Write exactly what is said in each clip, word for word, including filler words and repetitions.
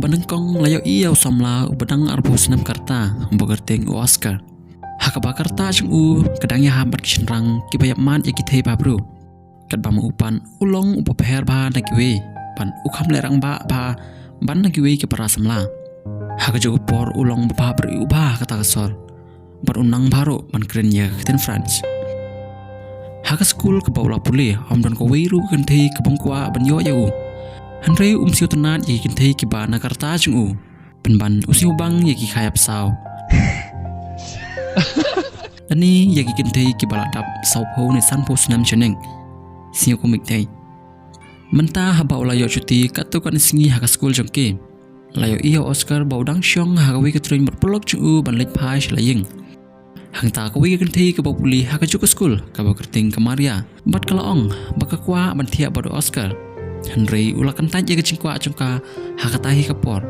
Ba nyngkong la ïohi ïa u samla uba dang arphew snem ka rta, uba kyrteng u Oscar. Ha kaba ka rta jong u ka dang ïahap bad ki shynrang kiba ïap mad ïa ki thei bhabriew. Katba ma u pat u long uba pher bha na kiwei, bad u kham leh rangbah bha ban na kiwei ki para samla. Ha kajuh ka por u long uba bhabriew bha ha kata ka sor, bad u nang bha ruh ban kren ïa ka ktien French. Ha ka skul kaba u la pule, ym don kawei ruh ka kynthei kaba ym kwah ban ïoh ïa u. Hynrei um sngewtynnad ïa ki kynthei kiba na ka rta jong u, pynban u sngew bang ïa ki kha ïap saw. Lane ïa ki kynthei kiba la dap sawphew ne sanphew snem shaneng. Sngew kumne. Mynta haba u la ïoh shuti katto katne sngi ha ka skul jong ki, la ïohi ïa u Oscar ba u dang shong ha kawei ka treiñ bad u paralok jong u ban leit phai sha la ïing. Hangta kawei ka kynthei kaba pule ha kajuh ka skul, kaba kyrteng ka Maria, bad ka la ong ba ka kwah ban thiah bad u Oscar. Hynrei u la kyntait ïa ka jingkwah jong ka ha kata hi ka por.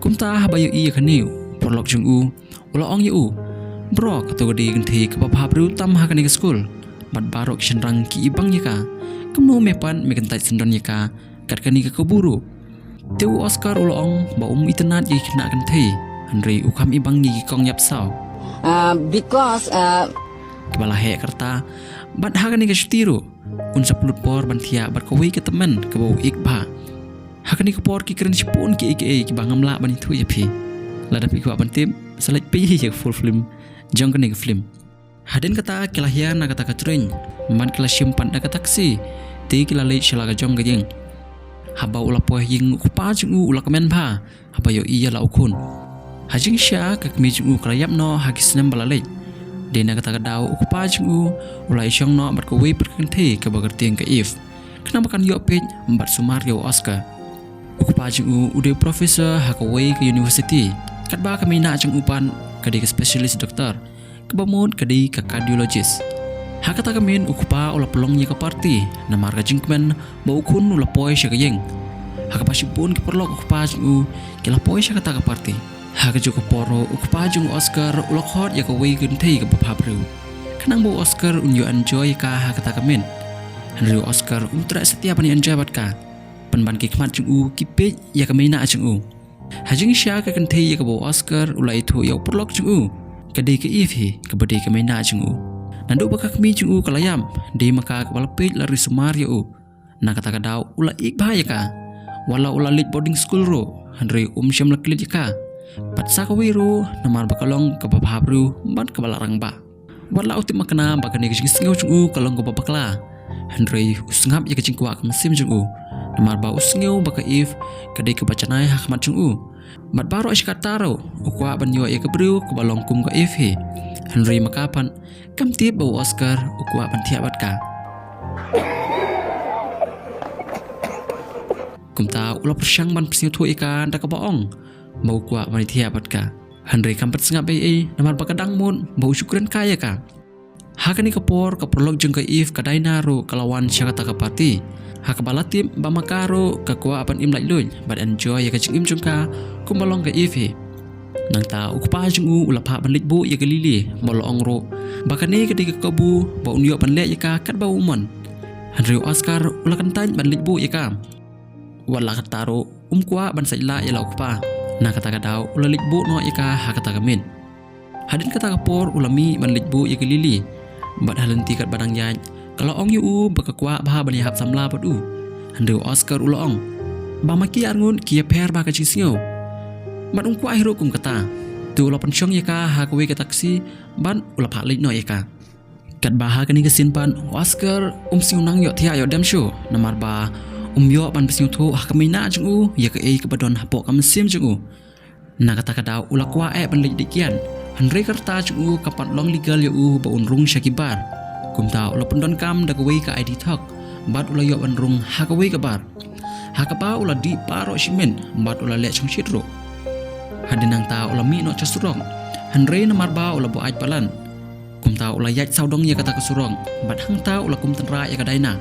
Kumta haba ïohi ïa kane u paralok jong u, u la ong ïa u, bro, kato ka dei ka kynthei kaba bhabriew tam ha kane ka skul, bad baroh ki shynrang ki ibang ïa ka. Kumno me pat me kyntait syndon ïa ka kat kane ka kabu ruh? Te u Oscar u la ong ba um itynnad ïa ki khynnah kynthei, hynrei u kham ibang ïa ki kong ïap saw. Uh, because uh, Kaba la heh ka rta, bad ha kane ka shuti ruh un sa pynlut por ban thiah bad kawei ka tymmen kaba u ik bha. Ha kane ka por ki kren shibun kiei kiei kiba ngam lah ban ïathuh ïa phi. Lada phi kwah ban tip, sa leit peit ïa ka full film jong kane ka film. Hadien kata ki la hiar na kata ka treiñ, bad ki la shim pat da ka taxi, te ki la leit sha la ka jong ka ïing. Haba u la poi ha ïing u kpa jong u u la kmen bha haba ïohi ïa la u khun. Ha jingshisha ka kmie jong u ka la ïap noh ha ki snem ba la leit. Dei na kata ka daw u kpa jong u u la ïashong noh bad kawei pat ka kynthei kaba kyrteng ka Eve, khnang ba kan ïoh peit bad sumar ïa u Oscar. U kpa jong u u dei professor ha kawei ka university, katba ka mei nah jong u pat ka dei ka specialist doctor, kaba mut ka dei ka cardiologist. Ha kata ka miet u kpa u la pynlong ïa ka party namar ka jingkmen ba u khun u la poi sha ka ïing. Ha kaba shibun ki paralok u kpa jong u ki la poi sha kata ka party. Ha kajuh ka por ruh u kpa jong u Oscar u la khot ïa kawei ka kynthei kaba bhabriew, khnang ba u Oscar un ïoh enjoy ïa ka ha kata ka miet. Hynrei u Oscar um treh satia ban ïoh enjoy bad ka, pynban ki khmat jong u ki peit ïa ka mei nah jong u. Ha jingshisha ka kynthei ïa kaba u Oscar u la ïathuh ïa u paralok jong u ka dei ka Eve hi, kaba dei ka mei nah jong u. Naduh ba ka kmie jong u ka la ïap, dei ma ka kaba la peit la ri sumar ïa u. Na kata ka daw u la ik bha ïa ka. Wat la u la leit boarding school ruh, hynrei um shym la klet ïa ka pat sa kawei ruh, namar ba ka long kaba bhabriew bad kaba la rangbah. Wat la u tip makna ba kane ka jingsngew jong u ka long kaba bakla, hynrei u sngap ïa ka jingkwah ka mynsiem jong u, namar ba u sngew ba ka Eve ka dei kaba janai ha khmat jong u. Bad baroh shi katta ruh u kwah ban ïoh ïa ka briew kaba long kum ka Eve hi. Hynrei ma ka pat kam tip ba u Oscar u kwah ban thiah bad ka. Kumta u la pyrshang ban pynsngewthuh ïa ka da kaba ong ba u kwah ban thiah bad ka. Hynrei kam pat sngap ei ei, namar ba ka dang mut ba u shu kren kai ïa ka. Ha kane ka por ka paralok jong ka Eve ka Diana ruh ka la wan sha kata ka party, ha kaba la tip ba ma ka ruh ka kwah ban im laitluid bad enjoy ïa ka jingim jong ka kumba long ka Eve hi. Nangta u kpa jong u u la phah ban leit buh ïa ka Lily, ba la ong ruh ba kane ka dei ka kabu ba un ïoh ban leh ïa ka katba u mon. Hynrei u Oscar u la kyntait ban leit buh ïa ka. Wat la katta ruh um kwah ban sait lah ïa la u kpa. Na kata ka daw u la leit buh noh ïa ka ha kata ka miet. Hadien kata ka por u la mih ban leit buh ïa ka Lily. Bad ha lynti katba dang ïaid ka la ong ïa u ba ka kwah bha ban ïahap samla bad u. Hynrei u Oscar u la ong ba ma ki arngut ki ïapher bha ka jingsngew. Bad um kwah hi ruh kum kata. Te u la pynshong ïa ka ha kawei ka taxi bad u la phah leit noh ïa ka. Katba ha kane ka sien pat u Oscar um sngew nang ïoh thiah ïoh dem shuh, namar ba um ïoh ban pynsngewthuh ha ka mei nah jong u ïa kaei kaba don hapoh ka mynsiem jong u. Na kata ka daw u la kwah eh ban leit dih kiad, hynrei ka rta jong u kam pat long legal ïa u ba un rung sha ki bar. Kumta u la pyndonkam da kawei ka I D thok bad u la ïoh ban rung ha kawei ka bar, ha kaba u la dih baroh shi miet bad u la leh shongshit ruh. Hadien nangta u la mih noh sha surok, hynrei namar ba u la buaid palat, kumta u la ïaid sawdong ïa kata ka surok bad hangta u la kum tynrah ïa ka Diana.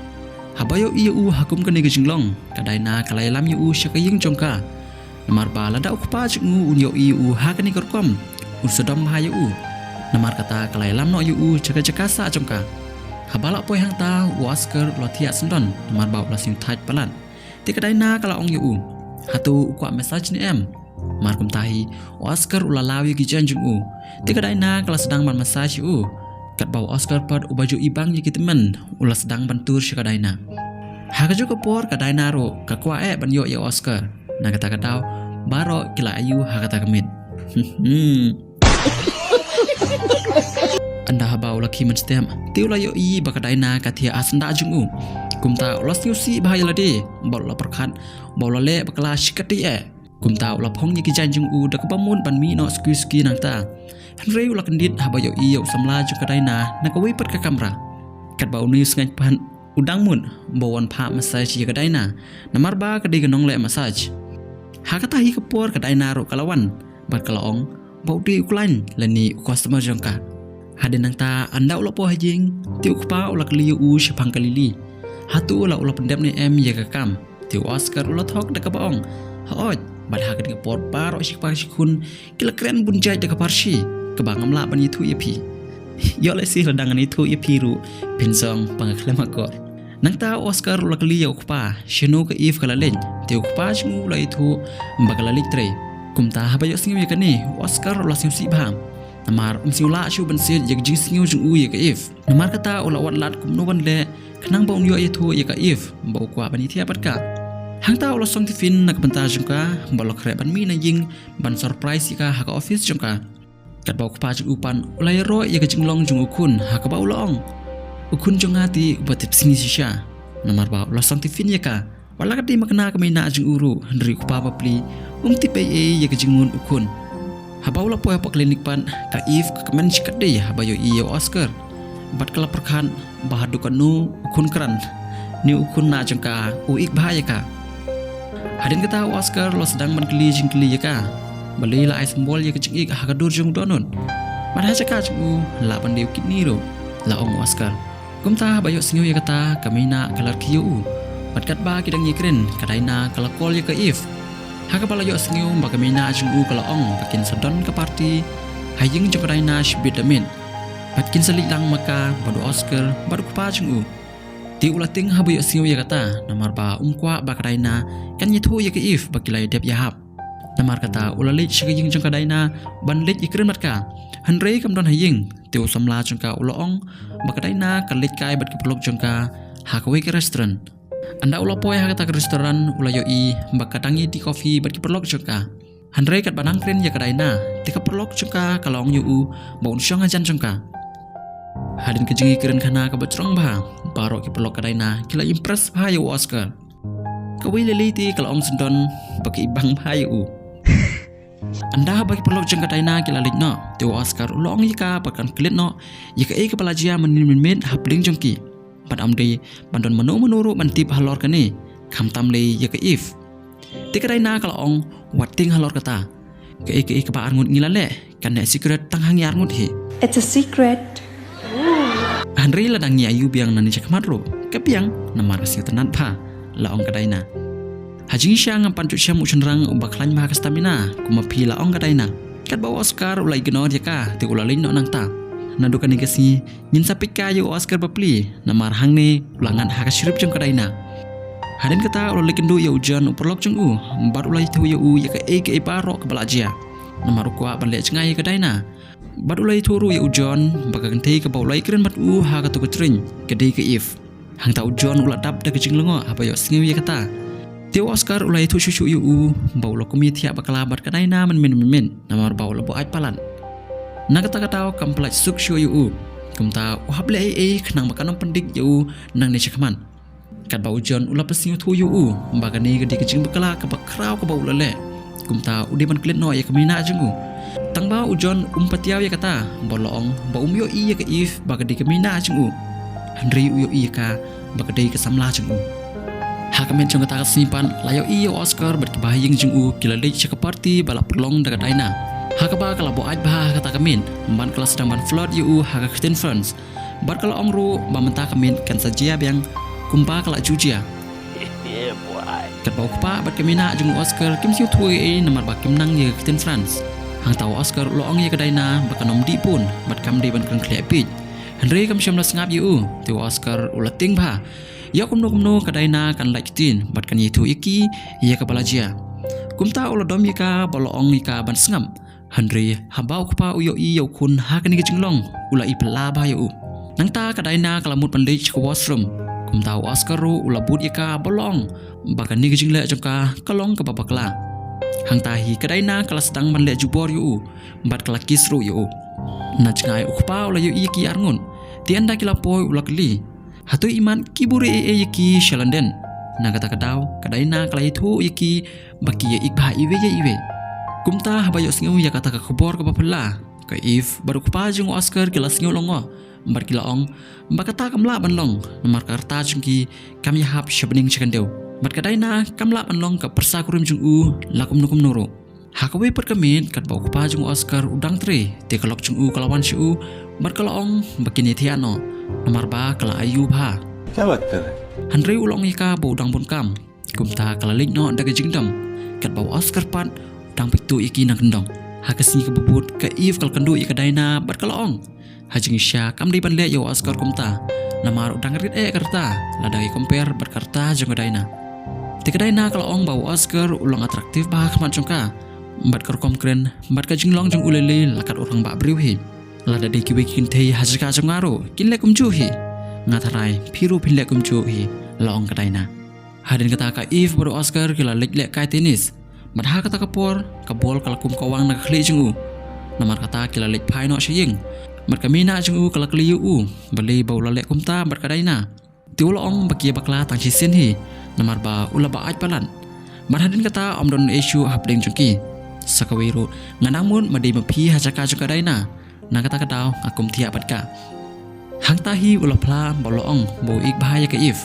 Haba ïohi ïa u ha kum kane ka jinglong, ka Diana ka la ïalam ïa u sha ka ïing jong ka. Namar ba lada u kpa jong u un ïohi ïa u ha kane ka rukom, un sa dom bha ïa u. Namar kata ka la ïalam noh ïa u sha ka jaka sah jong ka. Haba la poi hangta u Oscar u la thiah syndon namar ba u la sngew thait palat. Te ka Diana ka la ong ïa u, Hato u kwah massage ne em? Namar kumta hi, u Oscar u la law ïa ki jaiñ jong u. Te ka Daina ka la sdang ban massage ïa u. Katba u Oscar pat uba ju ibang ïa ki tymmen, u la sdang ban tur sha ka Daina. Ha kajuh ka por ka Daina ruh ka kwah eh ban ïoh ïa u Oscar. Na kata ka daw, baroh ki la ayu ha kata ka miet. Ynda haba u la khie mynstep, te u la ïohi ba ka Daina ka thiah ha syndah jong u. Kumta u la sngewsih bha ïa lade, bad u la pyrkhat ba u la leh bakla shikatdei eh. Kumta u la phong ïa ki jaiñ jong u da kaba mut ban mih noh suki suki nangta. Hynrei u la kyndit haba ïohi ïa u samla jong ka Daina na kawei pat ka kamra. Katba une u sngewthuh pat, u dang mut ba u wan phah massage ïa ka Daina, namar ba ka dei ka nongleh massage. Ha kata hi ka por ka Daina ruh ka la wan, bad ka la ong ba u dei u client lane u customer jong ka. Hadien nangta ynda u la poi ha ïing, te u kpa u la kylli ïa u shaphang ka Lily. Hato la u la pyndep ne em ïa ka kam? Te u Oscar u la thok da kaba ong, haoid, bad ha kane ka por baroh shi kpa shi khun ki la kren bun jait da ka pharshi kaba ngam lah ban ïathuh ïa phi. Ïoh lehse lada ngan ïathuh ïa phi ruh phin song ba nga khlem akor. Nangta u Oscar u la kylli ïa u kpa shano ka Eve ka la leit. Te u kpa jong u u la ïathuh ba ka la leit trei. Kumta haba ïohsngew ïa kane, u Oscar u la sngewsih bha. Namar um sngew lah shuh ban siat ïa ka jingsngew jong u ïa ka Eve. Namar kata u la wad lad kumno ban leh khnang ba un ïoh ïathuh ïa ka Eve ba u kwah ban ïathiah bad ka. Hangta u la song tiffin na ka bynta jong ka, bad u la khreh ban mih na ïing ban surprise ïa ka ha ka office jong ka. Katba u kpa jong u pat u la ïaroh ïa ka jinglong jong u khun ha kaba u la ong, u khun jong nga te uba tipsngi shisha. Namar ba u la song tiffin ïa ka. Wat la ka dei ma kane ka mei na jong u ruh, hynrei u kpa bapli um tip ei ei ïa ka jingmut u khun. Haba u la poi hapoh klinik pat, ka Eve ka kmen shikatdei haba ïohi ïa u Oscar. Bad ka la pyrkhat ba haduh katno u khun kren, ne u khun na jong ka u ïeit bha ïa ka. Hadien kata u Oscar u la sdang ban kylli jingkylli ïa ka, balei la ai symbol ïa ka jingïeit ha ka dur jong u dohnud. Bad ha jaka jong u, lah ban dei u kidney ruh, la ong u Oscar. Kumta haba ïohsngew ïa kata, ka Mina ka la rkhie ïa u. Bad katba ki dang ïakren, ka Daina ka la call ïa ka Eve. Ha kaba la ïohsngew ba ka Mina jong u ka la ong ba kin sa don ka party ha ïing jong ka Daina shibit da miet. Bad kin sa leit lang ma ka bad u Oscar bad u kpa jong u. Te u la tieng haba ïohsngew ïa kata, namar ba um kwah ba ka Daina kan ïathuh ïa ka Eve ba ki la ïadep ïahap. Namar kata u la leit sha ka ïing jong ka Daina ban leit ïakren bad ka. Hynrei kam don ha ïing, te u samla jong ka u la ong ba ka Daina ka leit kai bad ki paralok jong ka ha kawei ka restaurant. Ynda u la poi ha kata ka restaurant u la ïohi ba ka dang ïa dih coffee bad ki paralok jong ka. Hynrei katba nang kren ïa ka Daina, te ka paralok jong ka ka la ong ïa u ba un shong hajan jong ka. Hadien ka jingïakren khana kaba jrong bha, baroh ki paralok ka Daina ki la impress bha ïa u Oscar. Kawei lei lei te ka la ong syndon ba ka ibang bha ïa u. Ynda haba ki paralok jong ka Daina ki la leit noh, te u Oscar u la ong ïa ka ba kan klet noh ïa kaei kaba la jia mynnin mynmiet hapdeng jong ki. Bad ym dei ban don mano mano ruh ban tip halor kane, khamtam lei ïa ka Eve. Te ka Daina ka la ong, wat tieng halor kata. Kaei kaei kaba arngut ngi la leh kan neh secret tang ha ngi arngut hi. It's a secret. Hynrei lada ngi ïa ïoh biang nangne shakhmat ruh, ka biang, namar ka sngewtynnat bha, la ong ka Daina. Ha jingshisha ngam pat ju shem u shynrang uba khlaiñ bha ka stamina, kum ma phi, la ong ka Daina. Katba u Oscar u la ignore ïa ka, te u la leit noh nangta. Naduh kane ka sngi ngin sa peit kai ïa u Oscar bapli, namar hangne u la ngat ha ka script jong ka Daina. Hadien kata u la leit kynduh ïa u John u paralok jong u, bad u la ïathuh ïa u ïa kaei kaei baroh kaba la jia. Namar u kwah ban leh jngai ïa ka Daina. Bad u la ïathuh ruh ïa u John ba ka kynthei kaba u la ïakren bad u ha kato ka tren ka dei ka Eve. Hangta u John u la dap da ka jinglyngngoh haba ïohsngew ïa kata. Te u Oscar u la ïathuh shuh shuh ïa u ba u la kum ïathiah bakla bad ka Daina mynmiet mynmiet, namar ba u la buaid palat. Na kata ka daw kam pyllait suk shuh ïa u. Kumta u hap leh ei ei khnang ba kan ym pyndik ïa u nangne shakhmat. Katba u John u la pynsngewthuh ïa u ba kane ka dei ka jingbakla kaba khraw kaba u la leh, kumta u dei ban klet noh ïa ka Mina jong u. Tangba u John um patiaw ïa kata, bad u la ong ba um ïohi ïa ka Eve ba ka dei ka Mina jong u, hynrei u ïohi ïa ka ba ka dei ka samla jong u. Ha ka miet jong kata ka sngi pat la ïohi ïa u Oscar bad kiba ha ïing jong u ki la leit sha ka party ba la pynlong da ka Daina, ha kaba ka la buaid bha ha kata ka miet, bad ka la sdang ban flirt ïa u ha ka ktien France. Bad ka la ong ruh ba mynta ka miet kan sa jia biang kumba ka la ju jia. Katba u kpa bad ka Mina jong u Oscar kim sngewthuh ei ei namar ba kim nang ïa ka ktien France. Hangta u Oscar u la ong ïa ka Daina ba kan ym dih bun bad kam dei ban kren khlieh bieit. Hynrei kam shym la sngap ïa u, te u Oscar u la tieng bha. Ïa kumno kumno ka Daina kan lait ktien bad kan ïathuh ïa ki ïa kaba la jia. Kumta u la dom ïa ka bad u la ong ïa ka ban sngap. Hynrei haba u kpa u ïohi ïa u khun ha kane ka jinglong, u la ïaphylla bha ïa u. Nangta ka Daina ka la mut ban leit sha ka washroom. Kumta u Oscar ruh u la bud ïa ka bad u la ong ba kane ka jingleh jong ka ka long kaba bakla. Hangta hi ka Daina ka la sdang ban leh jubor ïa u bad ka la kiss ruh ïa u. Na jngai u kpa u la ïohi ïa ki arngut. Te ynda ki la poi u la kylli, hato i mat ki buri ei ei ïa ki sha London? Na kata ka daw ka Daina ka la ïathuh ïa ki ba ki ïa ïeit bha iwei ïa iwei. Kumta haba ïohsngew ïa kata ka khubor kaba phylla, ka Eve bad u kpa jong u Oscar ki la sngew lyngngoh bad ki la ong ba kata kam lah ban long, namar ka rta jong ki kam ïahap sha bneng sha khyndew. Bad ka Daina kam lah ban long ka pyrsa kurim jong u la kumno kumno ruh. Ha kawei pat ka miet katba u kpa jong u Oscar u dang trei, te ka lok jong u ka la wan sha u bad ka la ong ba kin ïathiah noh, namar ba ka la ayu bha. Hynrei u la ong ïa ka ba u dang bun kam. Kumta ka la leit noh da ka jingdom. Katba u Oscar pat u dang peit tuh ïa ki na kyndong. Ha ka sngi kaba bud ka Eve ka la kynduh ïa ka Daina bad ka la ong, ha jingshisha kam dei ban leh ïa u Oscar kumta, namar u dang rit eh ka rta lada i compare bad ka rta jong ka Daina. Te ka Daina ka la ong ba u Oscar u long attractive bha ha khmat jong ka, bad ka rukom kren bad ka jinglong jong u lei lei la kat u rangbah briew hi. Lada dei kiwei ki kynthei ha jaka jong nga ruh kin leh kumjuh hi. Nga tharai phi ruh phin leh kumjuh hi, la ong ka Daina. Hadien kata ka Eve bad u Oscar ki la leit leh kai tennis. Bad ha kata ka por ka bol ka la kum ka wang na ka khlieh jong u. Namar kata ki la leit phai noh sha ïing. Bad ka mei nah jong u ka la kylli ïa u balei ba u la leh kumta bad ka Daina. Te u la ong ba ki ïa bakla tang shisien hi, namar ba u la ba-aid palat. Bad hadien kata ym don ei shuh hapdeng jong ki. Sa kawei ruh nga nang mut ma dei ma phi ha jaka jong ka Daina. Na kata ka daw nga kum thiah bad ka. Hangta hi u la phla bad u la ong ba u ïeit bha ïa ka Eve.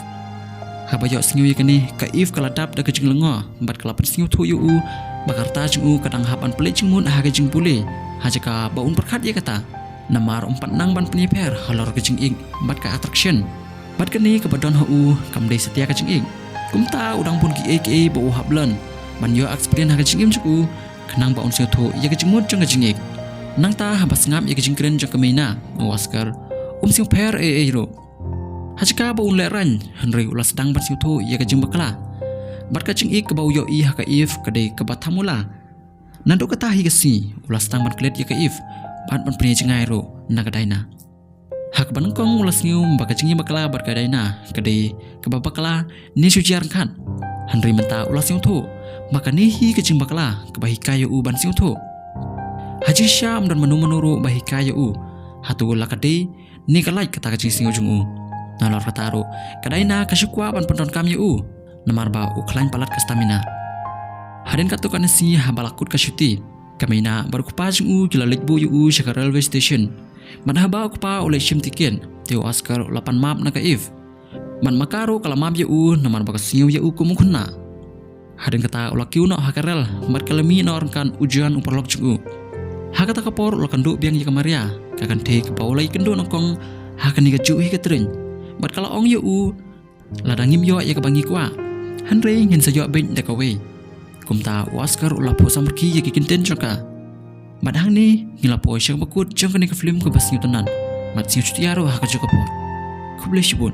Haba ïohsngew ïa kane ka Eve ka la dap da ka jinglyngngoh bad ka la pynsngewthuh ïa u ba ka rta jong u ka dang hap ban pynleit jingmut ha ka jingpule, ha jaka ba un pyrkhat ïa kata. Namar um pat nang ban pynïapher halor ka jingïeit bad ka attraction. Bad kane kaba don ha u kam dei satia ka jingïeit. Kumta u dang bun kiei kiei ba u hap learn ban ïoh experience ha ka jingim jong u, khnang ba un sngewthuh ïa ka jingmut jong ka jingïeit. Nangta haba sngap ïa ka jingkren jong ka mei nah, u Oscar um sngewpher ei ei ruh. Ha jaka ba un lehraiñ, hynrei u la sdang ban sngewthuh ïa ka jingbakla. Bad ka jingïeit kaba u ïohi ha ka Eve ka dei kaba thamula. Naduh kata hi ka sngi u la sdang ban klet ïa ka Eve bad ban pynïajngai ruh na ka Daina. Ha kaba nyngkong u la sngew ba ka jingïabakla bad ka Daina ka dei kaba bakla ne shu jia ryngkat. Hynrei mynta u la sngewthuh ba kane hi ka jingbakla kaba hikai ïa u ban sngewthuh. Ha jingshisha ym don mano mano ruh ba hikai ïa u hato la ka dei ne ka lait kata ka jingsngew jong u. Nalor kata ruh ka Daina ka shu kwah ban pyndonkam ïa u, namar ba u khlaiñ palat ka stamina. Hadien katto katne sngi haba la kut ka shuti, ka mei nah bad u kpa jong u ki la leit buh ïa u sha ka railway station. Bad haba u kpa u leit shim tiket, te u Oscar u la pan map na ka Eve. Bad ma ka ruh ka la map ïa u namar ba ka sngew ïa u kum u khynnah. Hadien kata u la kiew noh ha ka rel bad ka la mih noh ryngkat u John u paralok jong u. Ha kata ka por u la kynduh biang ïa ka Maria, ka kynthei kaba u la ïakynduh nyngkong ha kane kajuh hi ka tren. Bad ka la ong ïa u, lada ngim ïoh ïa kaba ngi kwah, hynrei ngin sa ïoh beit da kawei. Kumta u Oscar u la phuh samrkhie ïa ki kyntien jong ka. Bad hangne ngi la poi sha kaba kut jong kane ka film kaba sngewtynnat bad sngewshutia ruh ha kajuh ka por. Khublei shibun.